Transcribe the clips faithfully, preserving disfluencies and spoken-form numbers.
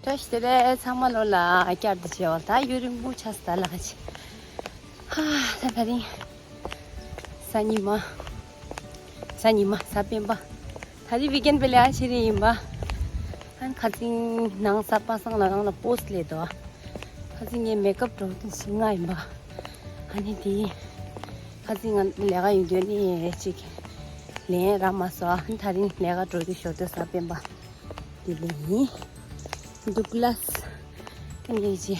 བཀྲ་ཤིས་བདེ་ལེགས། ཚང་མ་ལོ་ལ་བསྐྱར་དུ་མཇལ་བ། ད་ཡུན་རིང་པོ་ཆགས་སོང་། ད་ལ་ཁ་ཅིག་ཧ། ད་ད་རིང་གཟའ་ཉི་མ། གཟའ་ཉི་མ་གཟའ་སྤེན་པ། ད་རིང་ཝིག་ཨེན་པའི་ལས་ཀ་བྱེད་རེས་ཡིན་པ། ཨ་ནི་ཁ་སང་ནང་གཟའ་པ་སངས་ལ་ནང་ལ་པོ་སི་ཊི་སླེབས་འདུག་ཁ་སང་ངས་མེག་ཨབ་འགྲོ་དུས་ཞིག་ང་ཡིན་པ། ཨ་ནི་དེ་ཁ་སང་ང་ལས་ཀ་ཡོང་དུས་ནི་ཅིག་ལན་རག་མ་སོང་། ཨ་ནི་ད་རིང་ལས་ཀ་འགྲོ་དུས་ཞོར་དུ་གཟའ་སྤེན་པ། དེ་ལས་ཡིན། དུག་ལས། དེ་འདྲ་ཅིག་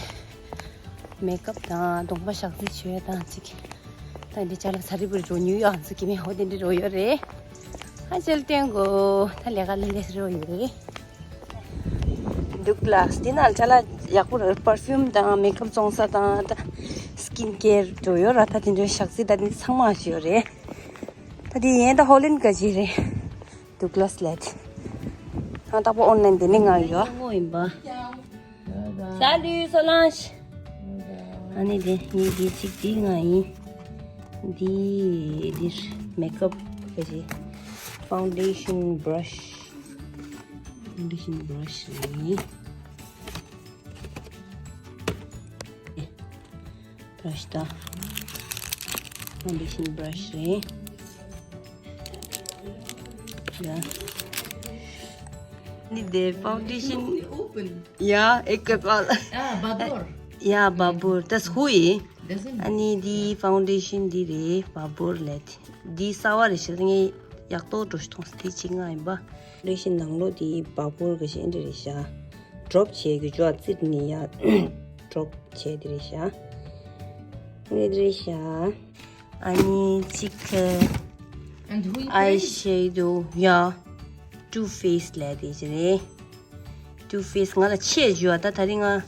མེག་ཨབ་དང་གདོང་པ་ཞག་རྩི་བྱེད་ཡ་དང་ཅིག་ད་འདི་ཅ་ལག་ཟ་རི་བུར་འགྲོ་ཉུལ་ཡོང་ཚུལ་གྱི་མེ་ཧོ་དེ་འདྲ་འགྲོ་ཡོད་རེད། ཨ་ཅལ་བསྟན་གོ། ད་ལས་ཀ་ལས་ལས་རོ་ཡོད་རེད། དུག་ལས། དེ་ནང་ཅ་ལག་ཡག་པོ་རེད། པར་ཕིའུམ་དང་མེག་ཨབ་བཙོང་ས་དང་ད་སི་ཀིན་ཀེར་འགྲོ་ཡོད་ར། ད་དེ་འདྲའི་ཞག་རྩི་ད་དེ་ཚང་མ་ཞིག་ཡོད་རེད། ད་དེ་ཡན་ད་ཧོ་ལན་ག་ཅི་རེད། དུག་ལས་ལེད། ང་ཏག་པོ་ཨོན་ལན་དེ་ནས་ང་ཡོད། ཡིན་པ། Salut Solange. ཨ་ནི་དེ་ངའི་གི་ཅིག་དེ་ང་ཡིན། འདི་འདིར་མེག་ཨབ་ག་ཅི་ཕའུན་ཌེ་ཤན་བྷ་ར་ཤི། ཕའུན་ཌེ་ཤན་བྷ་ར་ཤི་རེད། བྷ་ར་ཤི་ད། ཕའུན་ཌེ་ཤན་བྷ་ར་ཤི་རེད། ཡ། འདི་དེ་ཕའུན་ཌེ་ཤན། ཡ་ཨེ་ཀ་པ་ལ། ཡ་བ་བོར། ཡ་བ་བོར་ད་སུ་ཡིན། ཨ་ནི་འདི་ཕའུན་ཌེ་ཤན་འདི་རེད། བ་བོར་ལེད། འདི་གསར་པ་རེད་ཤག་ངས་ཡག་ཏོག་འགྲོ་ཞིག་མཐོང་སོང་། དེ་གཅིག་ང་ཡིན་པ། ཕའུན་ཌེ་ཤན་ནང་ལོགས་དེ་བ་བོར་ག་ཅི་འདྲ་རེད་ཤག་ཌོབ་བྱས་གི་ཇོ་ཨ་ཙིར་ནི་ཡ། ཌོབ་བྱས་དེ་རེད་ཤག་ངས་དེ་རེད་ཤག་ཨ་ནི་གཅིག་ཨའི་ཤེ་ཌོ་ཡ། Too Faced ལས་དེ་ཅི་རེད། Too Faced ང་ལ་ཆེ་ཞུ་བ། ད་ད་རིང་ང་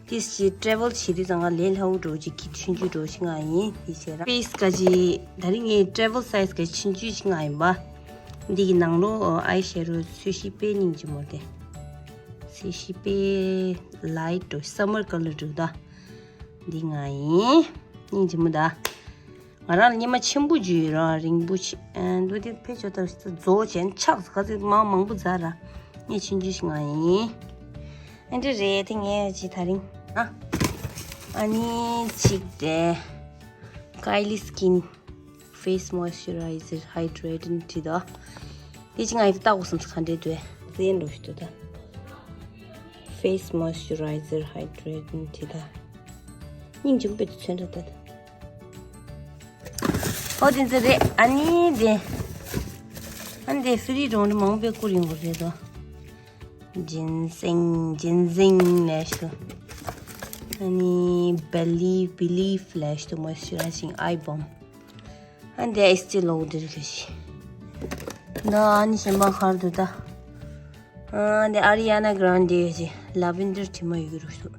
ཏིས་ཅི་ཊེ་ཝལ་བྱེད་དུས་ཙང་ང་ལས་སླ་བོ་འགྲོ་ཅིག་གི་ཆུང་ཆུང་འགྲོ་ཅིག་ང་ཡིན། དེ་བྱས་ར་ཕེ་སི་ག་ཅི་ད་རིང་ངའི་ཊེ་ཝལ་སའི་ཛི་ག་ཆུང་ཆུང་ཅིག་ང་ཡིན་པ། འདི་གི་ནང་ལོགས་ཨའི་ཤེ་ཌོ་ཚོས་གཞི་དཔེ་སྙིང་རྗེ་མོ་རེད། ཚོས་གཞི་དཔེ་ལའིཊ་འགྲོ། སམ་མར་ཀ་ལར་འགྲོ་ད། འདི་ང་ཡིན། སྙིང་རྗེ་མོ་ད། ང་རང་ལ་སྙེ་མ་ཆེན་པོ་ཅིག་ཡོད་ར། རིང་པོ་ཆེ། ཨ་མདོ་དེ་ཕེ་ཆོ་ད་རྫོགས་བྱས་ཆགས་སུ་ག་ཚོད་མང་མང་པོ་འཛར་ར། སྙེ་ཆུང་ཆུང་ཞིག་ང་ཡིན། ཨ་འདྲ་རེད་དེ་ངས་ཅི་ད་རིང་ཨ། ཨ་ནི་གཅིག་དེ། Kylie Skin Face Moisturizer Hydrating དེ་དོ། དེ་ཅི་ང་ཡི་ཏག་གོ་སམ་སི་ག་འདྲ་དོ། ཟེན་རོ་ཞིག་དོ་ད། Face Moisturizer Hydrating དེ་ད། སྙིང་རྗེ་མོ་དཔེ་དུ་ཚོན་ར་ད་ད། ཨོ་དེ་ཚོ་རེད། ཨ་ནི་དེ། ཨ་ནི་དེ་ཧྥི་རི་རོང་དུ་མང་པོས་བསྐུར་ཡོང་གི་རེད་དོ། ཇིན་སེང་། ཇིན་སེང་ལས་ཤོ། ཨ་ནི་བེ་ལི་བེ་ལིབ་ལས་ཤོ་མོ་ཤུ་ར་ཤིང་ཨའི་བོམ། ཨ་ནི་དེ་ཨེ་སི་ཊི་ལོ་ཌར་གི་ཤི། ད་ཨ་ནི་གཞན་པ་ག་རེ་འདུག་ད། ཨ་ནི་ཨ་རི་ཡ་ན་གྷ་རན་ཌེ་ཡོད་ཅི། ལ་ཝེན་ཌར་དྲི་མ་ཡོད་ཀྱི་རུ་ཤོ།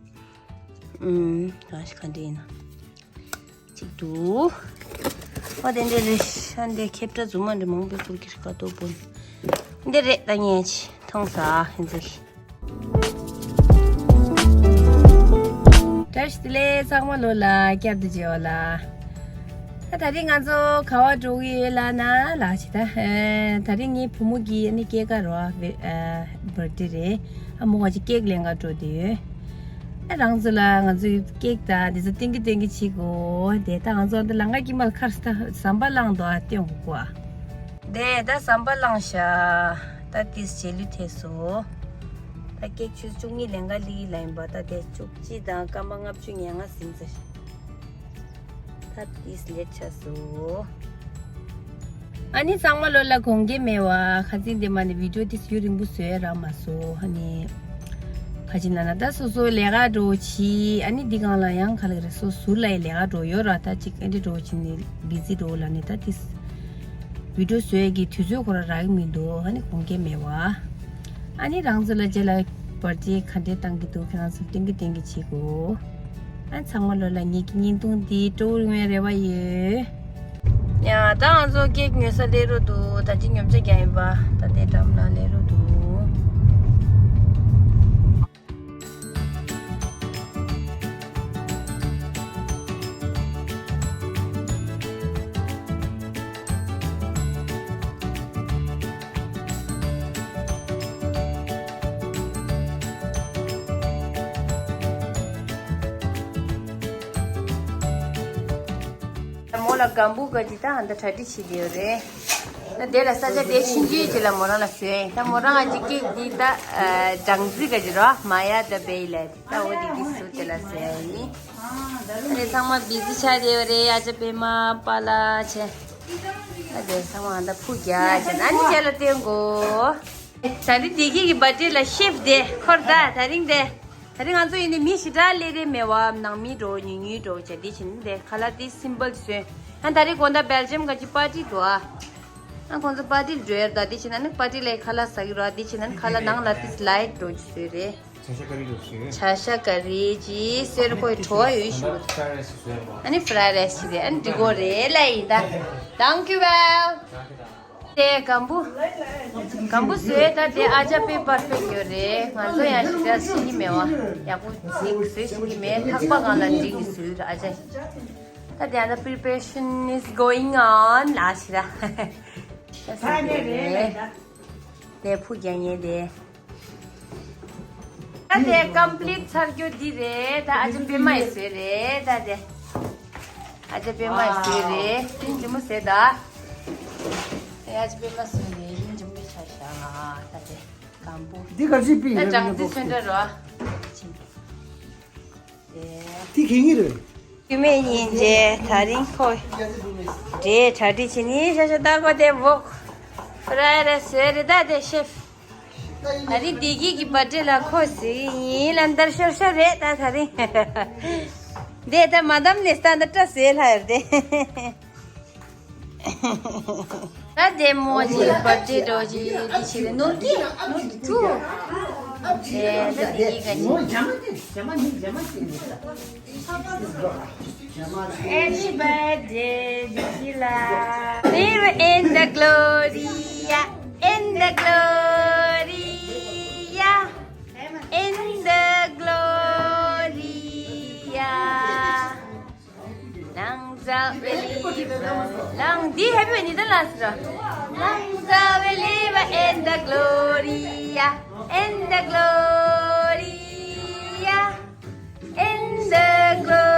ཨུམ། གང་ཞིག་ག་འདྲ་ཡིན་ན། གཅིག་འདུག་ཨ་དེ་འདྲ་རེད། ཤ་འདི་ཁེབས་ཏྲ་རྫུན་མ་འདྲ་མང་པོ་བསྐུར་གྱི་རེད་ཀ་ཏོ་པོ། འདི་རེད་ད་ངས་ཅི་མཐོང་ས་ཧན་ཟིག་བཀྲ་ཤིས་བདེ་ལེགས་ཚང་མ་ལོ་ལ་བསྐྱར་དུ་མཇལ་བ་ལ། ད་ད་རིང་ང་ཚོ་ག་བ་འགྲོ་གི་ཡོད་ལ་ན་ལ་ཞིག་ད། ད་རིང་ངའི་བུ་མོ་གི་ཨ་ནི་སྐྱེས་སྐར་རོ་ཨ་བེ་ཨ་བར་ཐི་ཌེ་རེད། ཨ་མོ་ང་ཅི་ཀེག་ལེན་ག་འགྲོ་དེ་ཡོད། ཨ་རང་ཚོ་ལ་ང་ཚོའི་ཀེག་དང་དེ་ཚོ་སྟོན་གི་སྟོན་གི་བྱེད་དགོས། དེ་ད་ང་ཚོ་འདི་ལང་ཀ་ཀི་མལ་ཁར་ས་ད་ཟམ་པ་བླངས་འདུག་ཨ་སྟོན་དགོས་གོ་ཨ། དེ་ད་ཟམ་པ་བླངས་ཤག་ད་ཏིས་རྗེས་ལུས་ཐེབས་སོ། ད་ཀེག་ཆུ་བཅུ་གཉིས་ལེན་ག་ལི་ལ་ཡིན་པ་ད་དེ་བཅུ་གཅིག་དང་སྐར་མ་ལྔ་བཅུ་ཉེར་ལྔ་ཟིན་ཚར། ད་ཏིས་ལེ་ཆ་སོ། ཨ་ནི་ཚང་མ་ལོ་ལ་དགོངས་འགལ་མེད་པ། ཁ་སང་དེ་མ་ནི་བི་ཌིའོ་དེ་ཡུན་རིང་པོ་བཟོས་རག་མ་སོང་། ཨ་ནི་ཁ་ཅིག་ན་ན་ད་སོ་སོ་ལས་ཀ་འགྲོ་ཆི། ཨ་ནི་འདི་གང་ལ་ཡང་ག་ལ་རེ་སོ་ཟུར་ལ་ཡི་ལས་ཀ་འགྲོ་ཡོད་ར། ད་ཅིག་ཨ་འདི་འགྲོ་ཆི་ནི་བི་ཟི་འགྲོ་ལ་ནི་ད་དེ་བི་ཌིའོ་བཟོས་ཀྱི་དུས་ཚོད་ཁོ་ར་རག་གི་མི་འདུག་ཨ་ནི་དགོངས་འགལ་མེད་པ། ཨ་ནི་རང་ཚོ་ལ་རྗེས་ལ་བར་ཅི་ག་འདྲས་བཏང་གི་འདུག་ཁྱེད་རང་ཚོ་སྟོན་གི་སྟོན་གི་བྱེད་དགོས། ཨ་ཚང་མ་ལོ་ལ་ངེད་ཀྱི་བརྙན་ཐུང་འདི་སྤྲོ་བོ་རིང་བའི་རེ་བ་ཡོད། ཡ་ད་ང་ཚོ་ཀེག་ཉོ་ས་སླེབས་རོགས་འདུག་ད་ཅི་ཉོ་ཆ་རྒྱག་ཡིན་པ་ད་ལྟའི་འགྲམ་ལ་སླེབས་རོགས་འདུག་ལ་སྒམ་པོ་ག་ཅིག་ད་ཧ་ད་གྲ་སྒྲིག་བྱེད་དེ་ཡོད་རེད། ད་དེ་ལ་ས་ཆ་དེ་ཤིང་ཆུའི་ཅིག་ལ་མོ་རང་ལ་བཟོས་ད་མོ་རང་ང་ཅིག་ཀེག་འདི་ད་སྦྲང་རྩི་ག་ཅིག་རོ་མ་ཡ་ད་བེ་ལ་ད་འོ་དེ་དེ་བཟོས་དེ་ལ་བཟོས་ཡིན། ད་དེ་ཚང་མ་བི་ཟི་ཆགས་བསྡད་ཡོད་རེད། ཨ་ཅག་པད་མ་པཱ་ལགས་བྱས། ད་དེ་ཚང་མ་ཧ་ད་ཕུ་རྒྱག་བྱས་ན་ཨ་ནི་ཁྱེད་ལ་སྟོན་དགོས། ད་རིང་བདེ་སྐྱིད་ཀྱི་བར་ཐི་ཌེ་ལ་ཤེཕ་དེ་འཁོར་ད་ད་རིང་དེ། ད་རིང་ང་ཚོ་ཡིན་ནི་མི་ཞེ་དྲག་སླེབས་རེད་མེད་བ། ནང་མི་འགྲོ་ཉུང་ཉུང་འགྲོ་བྱས་དེ་བྱས་ནི་དེ་ཁ་ལག་དེ་སིམ་པལ་བཟོས། ཨ་ད་རིང་དགོང་དག་སྦེལ་ཇམ་ག་ཅིག་པར་ཊི་འདུག་ཨ། ཨ་ཁོང་ཚོ་པར་ཊི་འགྲོ་ཡར་ད་དེ་བྱས་ན་ནི་པར་ཊི་ལ་ཁ་ལག་ཟ་གི་རོགས་དེ་བྱས་ན་ནི་ཁ་ལག་ནང་ལ་དེ་སི་ལའེ་ཌི་འགྲོ་གི་བཟོས་རེད། ཆ་ཤ་ཀ་རི་འགྲོ་བཟོས། ཆ་ཤ་ཀ་རི་ཅིག་གསེར་ཁོའི་བྲོ་བ་ཡོད་ཞུ། ཨ་ནི་ཕ་རའེ་རའེ་སི་ཅིག་རེད། ཨ་ནི་འགྲིག་གོ་རེད་ལ་ཡིན་ད། Thank you well། དེ་སྒམ་པོ། སྒམ་པོ་བཟོས་ད་དེ་ཨ་ཅག་པད་མ་པར་ཕེག་ཡོད་རེད། ང་ཚོ་ཡང་ཞིག་ད་ཤེས་ཀྱི་མེད་བ། ཡག་པོ་ཅིག་བཟོས་ཤེས་ཀྱི་མེད། ཐག་པ་སྒང་ལ་འགྲིག་གི་བཟོས་རེད་ཨ་ཅག་ད་དེ་ཨ་ད་པི་རི་པེ་རེ་ཤན་is going on ལ་ཞིག་ད། ད་ཟེར་གྱི་རེད། དེ་ཕུ་རྒྱག་ཉེ་དེ། ད་དེ་ཀམ་པི་ལིཊ་ཚར་རྒྱུ་འདི་རེད། ད་ཨ་ཅག་པད་མ་ཡིས་བཟོས་རེད། ད་དེ་ཨ་ཅག་པད་མ་ཡིས་བཟོས་རེད། ཡིན་ཇི་མོ་བཟོས་ད། དེ་ཨ་ཅག་པད་མ་བཟོས་རེད། ཡིན་ཇི་མོ་ཆ་ཤ་ད་དེ་སྒམ་པོ། འདི་ག་ཚོད་པི་ད་སྦྲང་རྩི་ཚོན་ཁྲ་རོ། དེ་གད་ངི་རེད། རྒྱུ་མེད་ཉིན་རྗེས་ད་རིང་ཁོ་འདྲེ་གྲ་སྒྲིག་བྱེད་ནི་ཤ་ཤ་ད་ཁོ་དེ་བོག་ཕ་རའེ་རའེ་སི་བཟོས་རེད། ད་དེ་ཤེཕ། ད་རིང་བདེ་སྐྱིད་ཀྱི་བར་ཐི་ཌེ་ལ་ཁོ་ཟིག་ཡིན་ལ་འདར་ཤོར་ཤོར་རེད་ད་ད་རིང་། དེ་ད་མ་དམ་ནས་ད་འདི་སྐྲ་ཟེར་ལྷ་ཡར་དེ། ད་དེ་མོ་ཅིག་བར་ཐི་ཌེ་འགྲོ་ཅིག་འདི་ཕྱི་རེ་ནོར་གྱི་ནོར་གྱི་ཐུ། དེ་ད་དེ་གི་ག་ཅིག Happy birthday, Vigila. Live in the Gloria, in the Gloria, in the Gloria. Long live, long, the happy when you the last. Long live in the Gloria, in the Gloria. In the Gloria.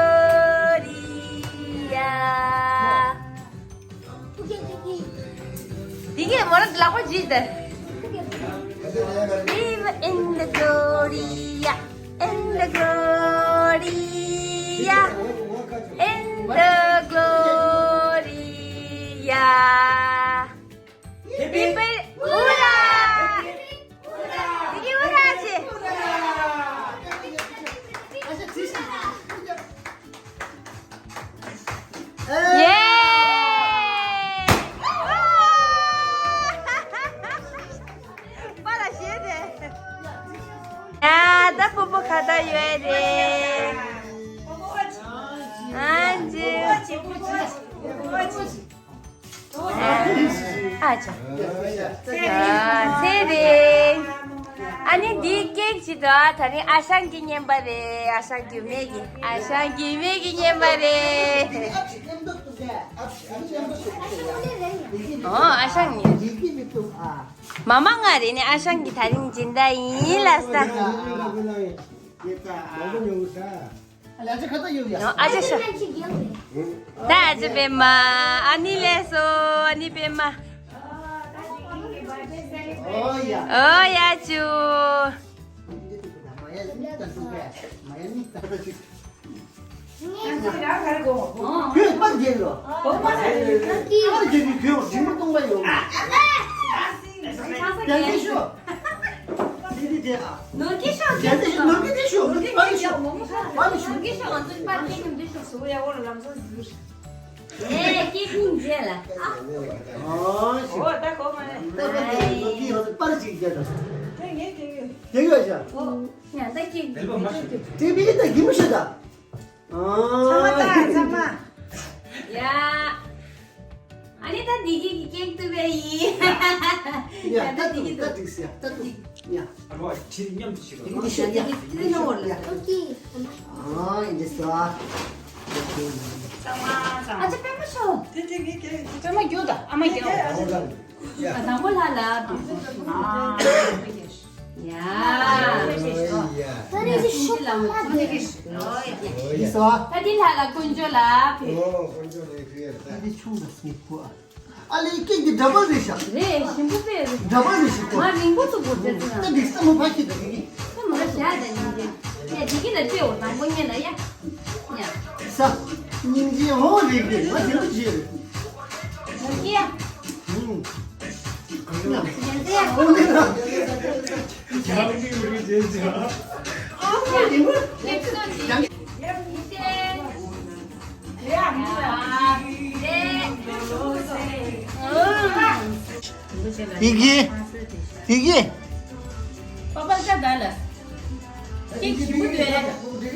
འདི་གས་མོ་རང་ལག་པ་བརྗེས་ཏེ། Live in the Gloria, in the Gloria, in the Gloria. Happy Ura! Happy Ura! ཡེ། པཱ་ལགས་ཞེས་དེ། ཡ་ད་སྤོ་བོ་ཁ་བརྡ་ཡོད་རེད། ཨ་ཅེ། ཨ་ཅེ། ཨ་ཚེ་རིང་། ཨ་ནི་འདི་ཀེག་ཅིག་འདུག་ད་རིང་ཨ་ཞང་གི་རྔན་པ་རེད། ཨ་ཞང་རྒྱུད་སྨད་ཀྱི། ཨ་ཞང་རྒྱུད་སྨད་ཀྱི་རྔན་པ་རེད། ཨོ་ཨ་ཞང་ཉོས། མ་མ་ང་རེད་ནི་ཨ་ཞང་གི་ད་རིང་སྦྱིན་བདག་ཡིན་ལ་ས། ཨ་ཅག་ཤ། ད་ཨ་ཅག་པད་མ། ཨ་ནི་ལས་སོ་ཨ་ནི་པད་མ། ཨོ་ཡ་ཅུ། ནོར་གྱི་ཤོག་ནོར་གྱི་ཤོག་ནོར་གྱི་ཤོག་ནོར་གྱི་ཤོག་ནོར་གྱི་ཤོག་ང་ཚོ་པར་སྐྱེ་ཁྱིམ་འདི་ཤོག་སུ་ཡ་འོ་ལ་ལམ་སང་ཟུར། ཨེ་སྐྱེ་ཁུངས་མཇལ་ལ། ཨོ་ད་གོ་མ་རེད། ད་ད་ནོར་གྱི་ཡོད་པར་ཅིག་རྒྱལ་ད། ད་ངས་དེ་ཡོད། དེ་ཡོད་ཤག་ཨོ་ཡ་ད་སྐྱེ་ཁུངས་མི་ཆོག་གི། དེ་མི་ད་གི་མི་ཤོད་ད། ཚང་མ་ལྟ་ཚང་མ། ཡ། ཨ་ནི་ད་འདི་གི་གི་ཀེག་ཏུ་བས་ཡིན། ཡ་ད་འདི་གི་ད་འགྲིག་སི་ཡ་ད་འགྲིག་ཡ། ཨ་ནོ་ཁྲིད་མཉམ་དུ་ཞིག་འདི་གི་ཤ་ཡ། འདི་ནོར་ལ། ཨ་འདི་ས། ཚང་མ་ཚང་མ། ཨ་ཅག་པད་མ་ཤོག་དེ་དེ་གི་ཀེག་པད་མ་རྒྱུག་ད་ཨ་མ་རྒྱུག་ཡ། ཨ་དང་པོ་ལྷ་ལ། ཨ། ཡ། ད་རེས་ཤོག་ལ་མ་ཐོན་གི། ཨོ་ཡ། ཡིན་སོ། ད་འདི་ལྷ་ལ་དཀོན་མཆོག་ལ་ཕེབས། ཨོ་དཀོན་མཆོག་ལ་ཕེབས་ཡ། ད་འདི་ཆུང་ལ་སྨིག་པོ། ཨ་ལེ་ཀེག་འདི་འདྲ་པར་རེད་ཤག་རེད། ཞིམ་པོ་དཔེ་རེད། འདྲ་པར་རེད་ཤག་གོ། ང་རིང་པོ་ཚུགས་པོ་བྱས་ཙང་། ད་འདི་ས་མ་ཕ་ཁྱི་ད་འདི་གི། ས་མ་ཕ་ཤ་ད་ཡིན་གྱི། ཡ་འདི་གི་ལ་སྤྲད་འོ་དང་པོ་ཉན་ན་ཡ། ཡ། ས། སྙིང་རྗེ་འོ་རེད་གི་ང་དེ་འདྲ་བྱས་རེད། ཡ། ཨུམ། ཡ་ཡ། འོ་ནི་ལ། ཡ། བི་ཀི། བི་ཀི། པ་པ་ལ་ལྟ་ད་ལ། ཁྱེད་ཞིམ་པོ་འདུག་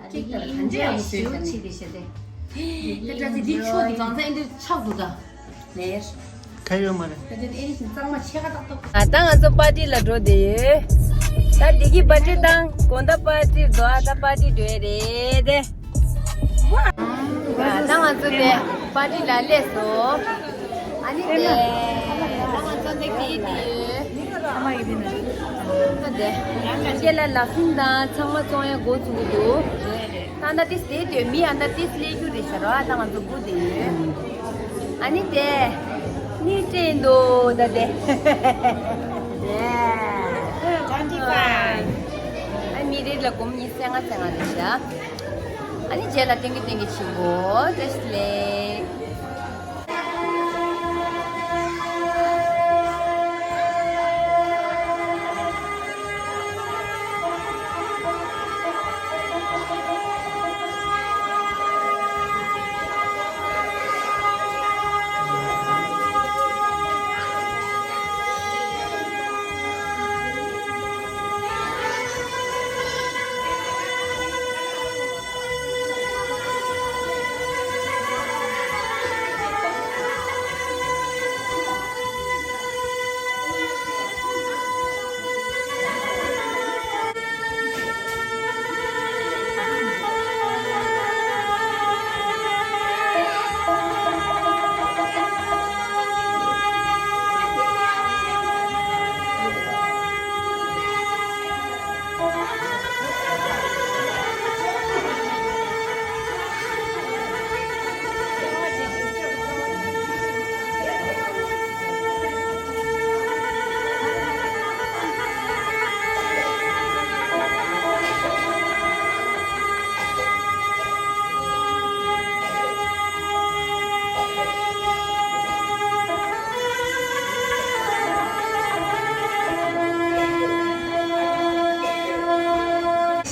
ཨེ། ཁྱེད་ལྟར་ག་འདྲ་ཡག་པོ་བཟོས་ཤག་ནས། ཁྱེད་ལྟ་ཚེ་འདི་ཆོག་འདུག་གང་ཚ་ཨེ་འདྲ་ཆགས་འདུག་ད། ལེར། ག་ཡོད་མ་རེད། ད་ལྟ་ཨེ་ནི་ཞིང་གཙང་མ་ཕྱེད་ཀ་ཏག་ཏག་ད་ལྟ་ང་ཚོ་པར་ཏི་ལ་འགྲོ་བསྡད་ཡོད། ད་འདི་གི་པར་ཏི་དང་དགོང་དག་པར་ཏི་འགྲོ་ཨ། ད་པར་ཏི་འགྲོ་ཡ་རེད་དེ། ད་ང་ཚོ་དེ་པར་ཏི་ལ་སླེབས་སོང་། ཨ་ནི་དེ་ད་ང་ཚོ་འདི་གི་དེ་ཡོད། ཨ་མ་ཡི་དེ་ནི་ད་དེ་ཁྱེད་ལ་ལག་སིན་དང་ཚང་མ་བཙོང་ཡ་འགོ་ཚུགས་ཀྱི་འདུག་ད་ད་ཏིས་དེ་དོན་མི་ཨ་ད་ཏིས་ལས་རྒྱུ་རེད་ཤག་རོ། ཨ་ད་ང་ཚོ་སྒུག་བསྡད་ཡོད། ཨ་ནི་དེ་ནི་དྲན་འདུག་ད་དེ། དེ། ཨ་མི་རེ་ལ་སྒོར་མོ་ཉི་ཤུ་རྩ་ལྔ་རྩ་ལྔ་རེད་ཤག་ཨ་ནི་རྗེས་ལ་ཏན་གི་ཏན་གི་ཆེན་པོ་བཀྲ་ཤིས་བདེ་ལེགས།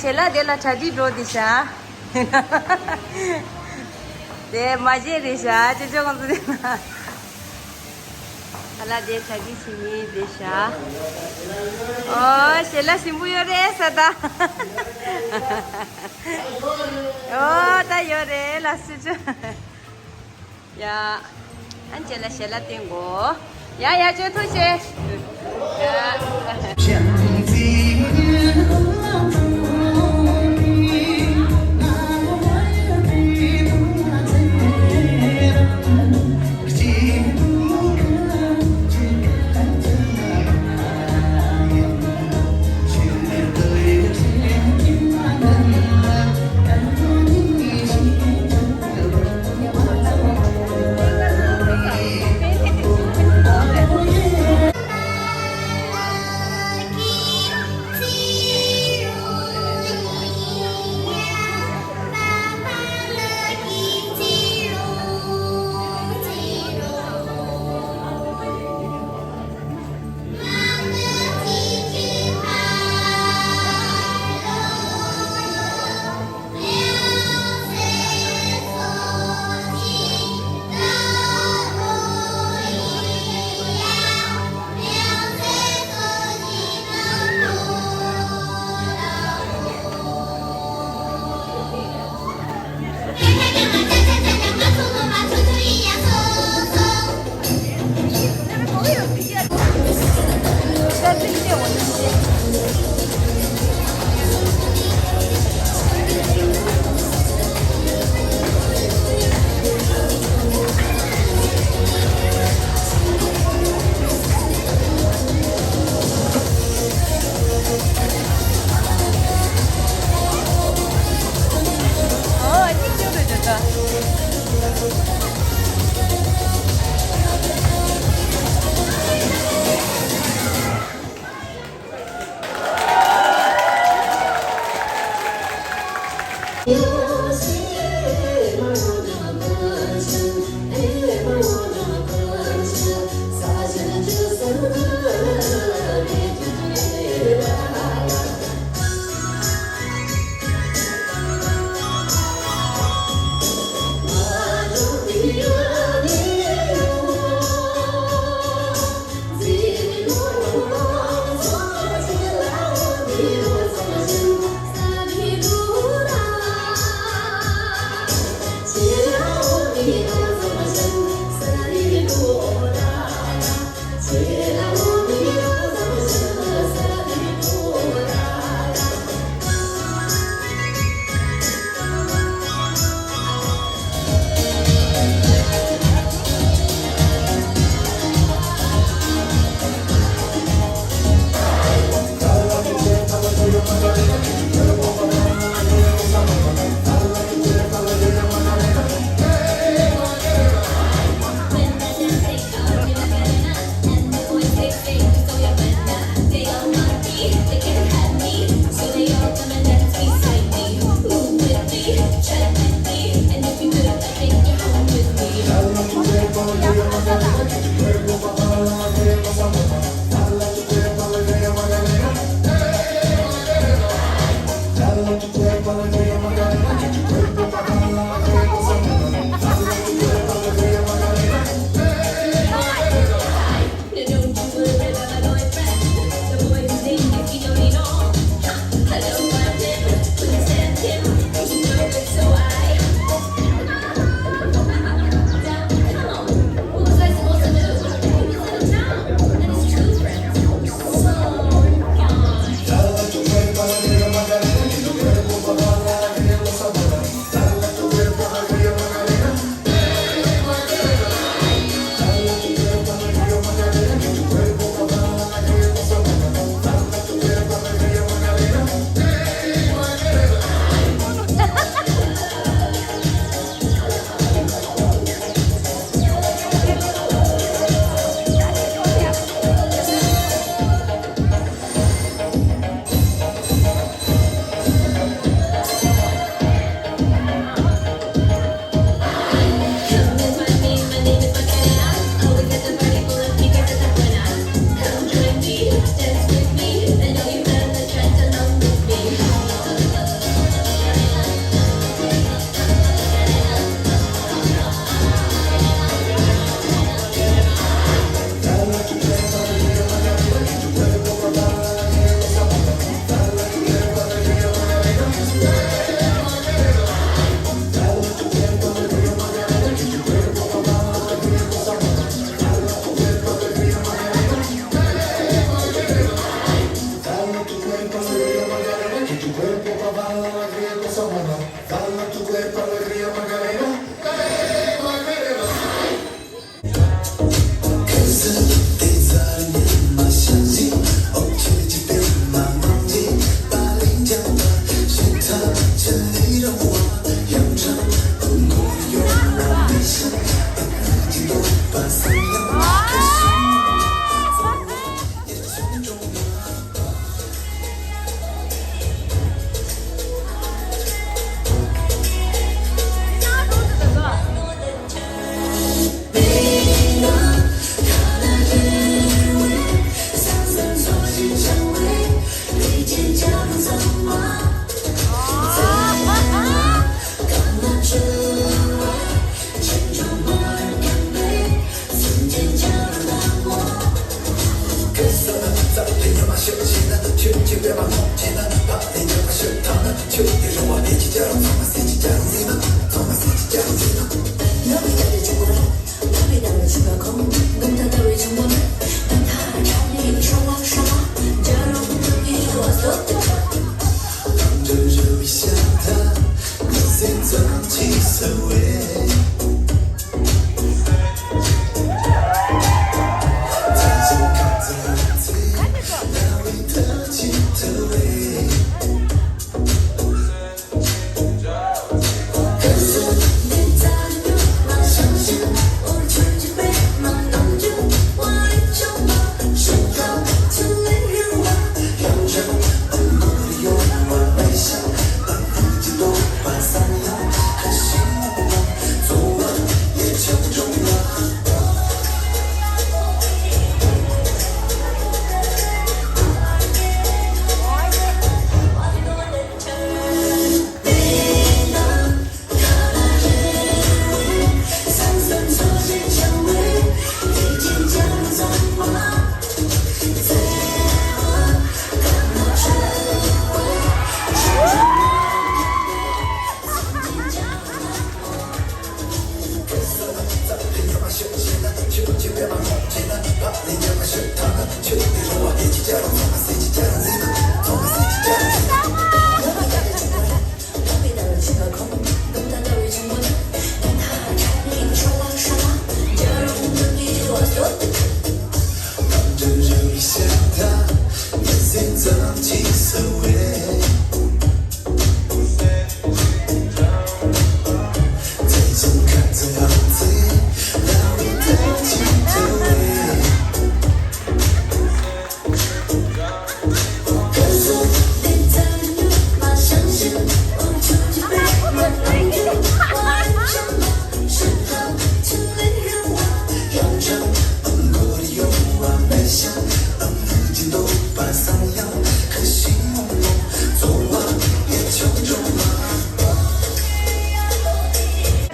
ཞལ་ལག་དེ་ལ་གྲ་སྒྲིག་འགྲོ་དེ་བྱ། དེ་མ་བརྗེད་རེད་བྱ། ཅོ་ཅོ་ཁོང་ཚོ་དེ་ན། ཨ་ལ་དེ་གྲ་སྒྲིག་བྱེད་མི་དེ་བྱ། ཨོ་ཞལ་ལག་ཞིམ་པོ་ཡོད་རེད་ས་ད། ཨོ་ད་ཡོད་རེད་ལ་སུ་ཅོ། ཡ། ཨན་ཅེ་ལ་ཞལ་ལག་སྟོན་གོ། ཡ་ཡ་ཅོ་ཐུགས་རྗེ་ཆེ། ཡ།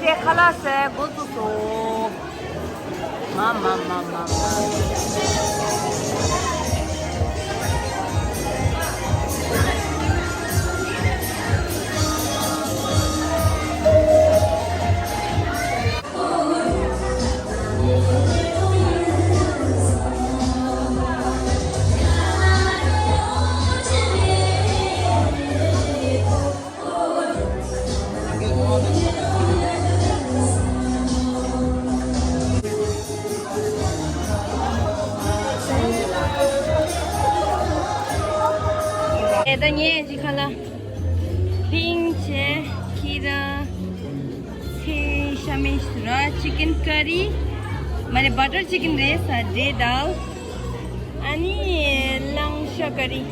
དེ་ཁ་ལག་ཟས་འགོ་བཙུགས་སོང་། མ་མ་མ་མ་མ། ཨེ་ད་ངས་ཅི་ཁ་ལ་ཕིང་ཆེ་ཁྱི་ར་ཚེ་ཤ་མེ་ར་ཅི་ཀན་ཀ་རི་མ་རེད། བ་ཊར་ཅི་ཀན་རེད་ས་འབྲས་དཱལ། ཨ་ནི་གླང་ཤ་ཀ་རི།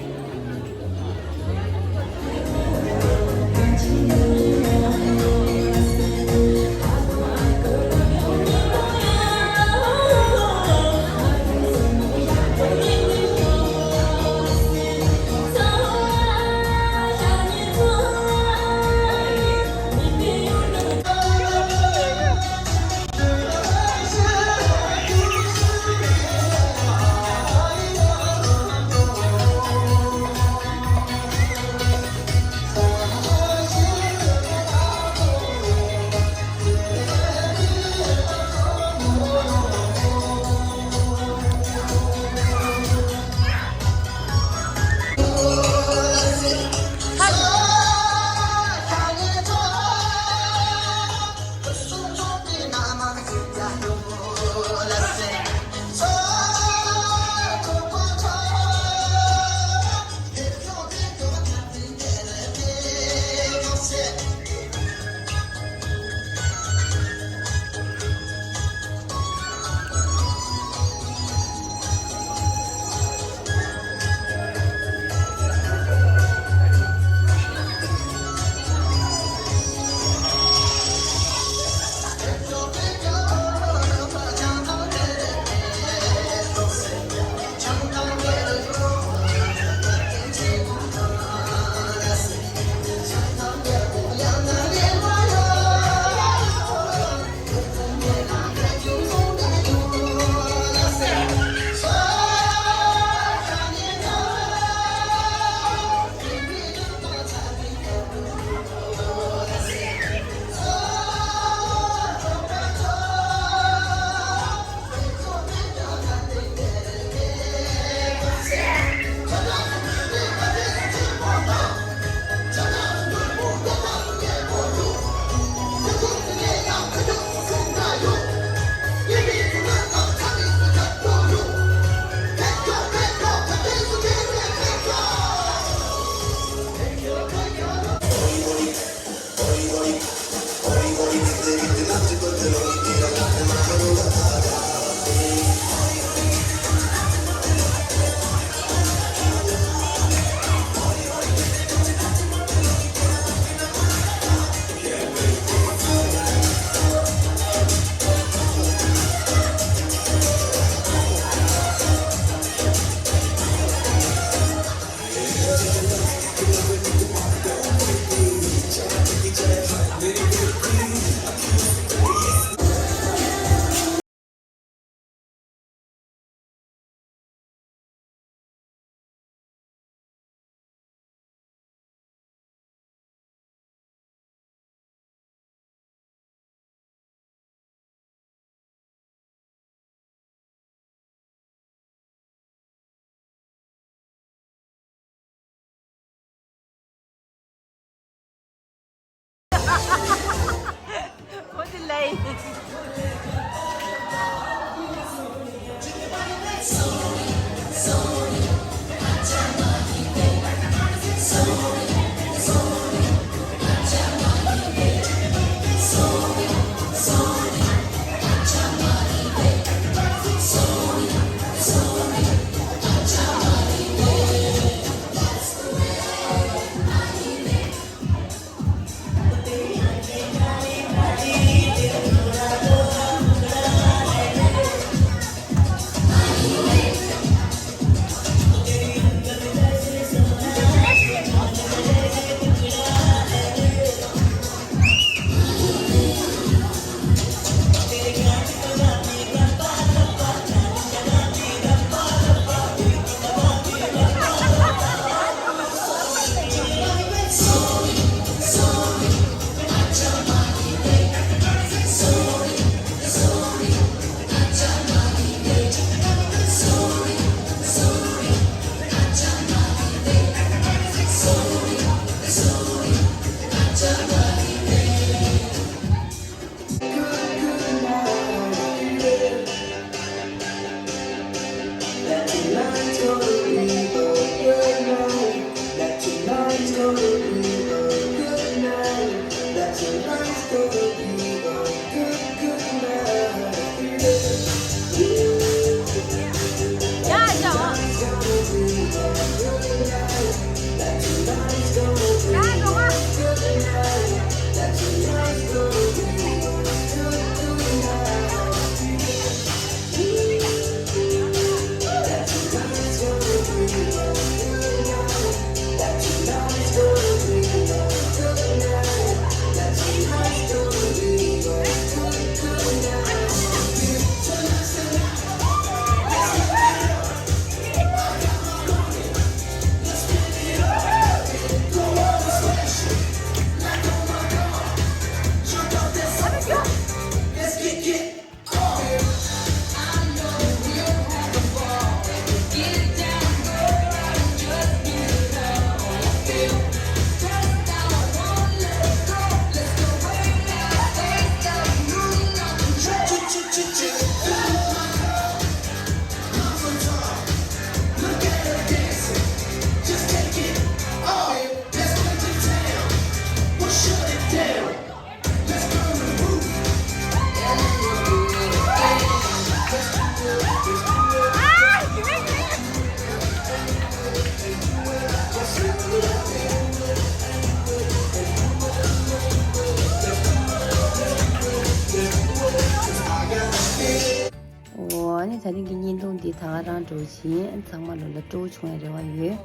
འོ། ཨ་ནི་ད་རིང་གི་བརྙན་ཐུང་འདི་ད་ག་རང་འགྲོ་བཞིན་ཚང་མ་ལོ་ལ་སྤྲོ་བོ་བྱུང་བའི་རེ་བ་ཡོད།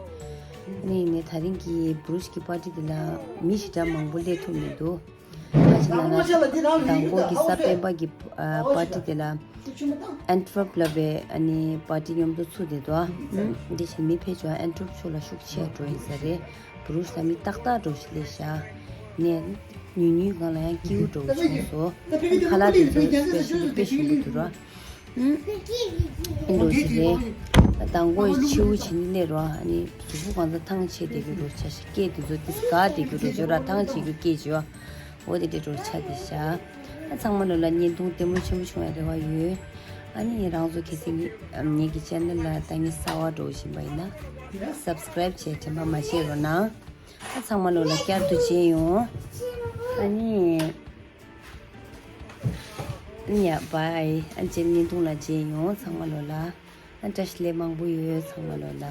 ཨ་ནི་ནི་ད་རིང་གི་བུ་རུ་ཤི་གི་པར་ཊི་འདི་ལ་མི་ཞེ་དྲག་མང་པོ་སླེབས་ཐུབ་མི་འདུག་ག་ཅི་ལབ་ན་མདང་དགོང་གི་གཟའ་སྤེན་པ་གི་ཨ་པར་ཊི་འདི་ལ་ཨན་ཊི་ཝར་ཕ་ལབ་པའི་ཨ་ནི་པར་ཊི་མཉམ་དུ་ཚུགས་བསྡད་འདུག་ཨ་འདི་བཞིན་མི་ཕལ་ཆེ་བ་ཨན་ཊི་ཝར་ཕ་ཕྱོགས་ལ་ཤུགས་ཆེ་འགྲོ་ཡིན་ས་རེད། བུ་རུ་ཤི་ལ་མི་ཏག་ཏག་འགྲོ་ཞིག་སླེབས་ཤག་ནས་ཉུང་ཉུང་སྒང་ལ་ཡང་སྐྱིད་པོ་འགྲོ་བྱུང་སོང་། ཁ་ལག་དེ་ཚོ་སི་པེ་ཤལ་དཔེ་ཞིམ་པོ་འདུག་ར། ཨེ་འགྲོ་ཞིག་རེད། མདང་དགོང་ཆེ་བོ་བྱེད་ནི་སླེབས་རོགས། ཨ་ནི་གཟུགས་པོ་གང་ཚ་ཐང་ཆད་བསྡད་ཀྱི་འགྲོ་ཆ་ཞིག་སྐད་དེ་ཚོ་དེ་ག་བསྡད་ཀྱི་འགྲོ་ཆ་ར་ཐང་ཆད་ཀྱི་སྐད་ཅིག་ཡོད། འོ་དེ་འདྲ་འགྲོ་ཆ་དེ་ཤག་ཨ་ཚང་མ་ལོ་ལ་བརྙན་ཐུང་ལྟད་མོ་ཆེན་པོ་བྱུང་བའི་རེ་བ་ཡོད། ཨ་ནི་རང་ཚོ་གལ་སྲིད་ངེད་ཀྱི་ཆེ་ནལ་ལ་ལྟ་ཉན་གསར་པ་འགྲོ་བཞིན་པ་ཡིན་ན་སབ་སི་ཀ་རེབ་བྱས་དྲན་པ་མ་བརྗེད་རོགས་གནང་། ཨ་ཚང་མ་ལོ་ལ་བསྐྱར་དུ་མཇལ་ཡོང་། ཨ་ནི་ཨ་ནི་ཡ་བྷའི། ཨ་ནི་བརྙན་ཐུང་ལ་མཇལ་ཡོང་ཚང་མ་ལོ་ལ། ཨ་བཀྲ་ཤིས་བདེ་ལེགས་མང་པོ་ཡོད་ཚང་མ་ལོ་ལ།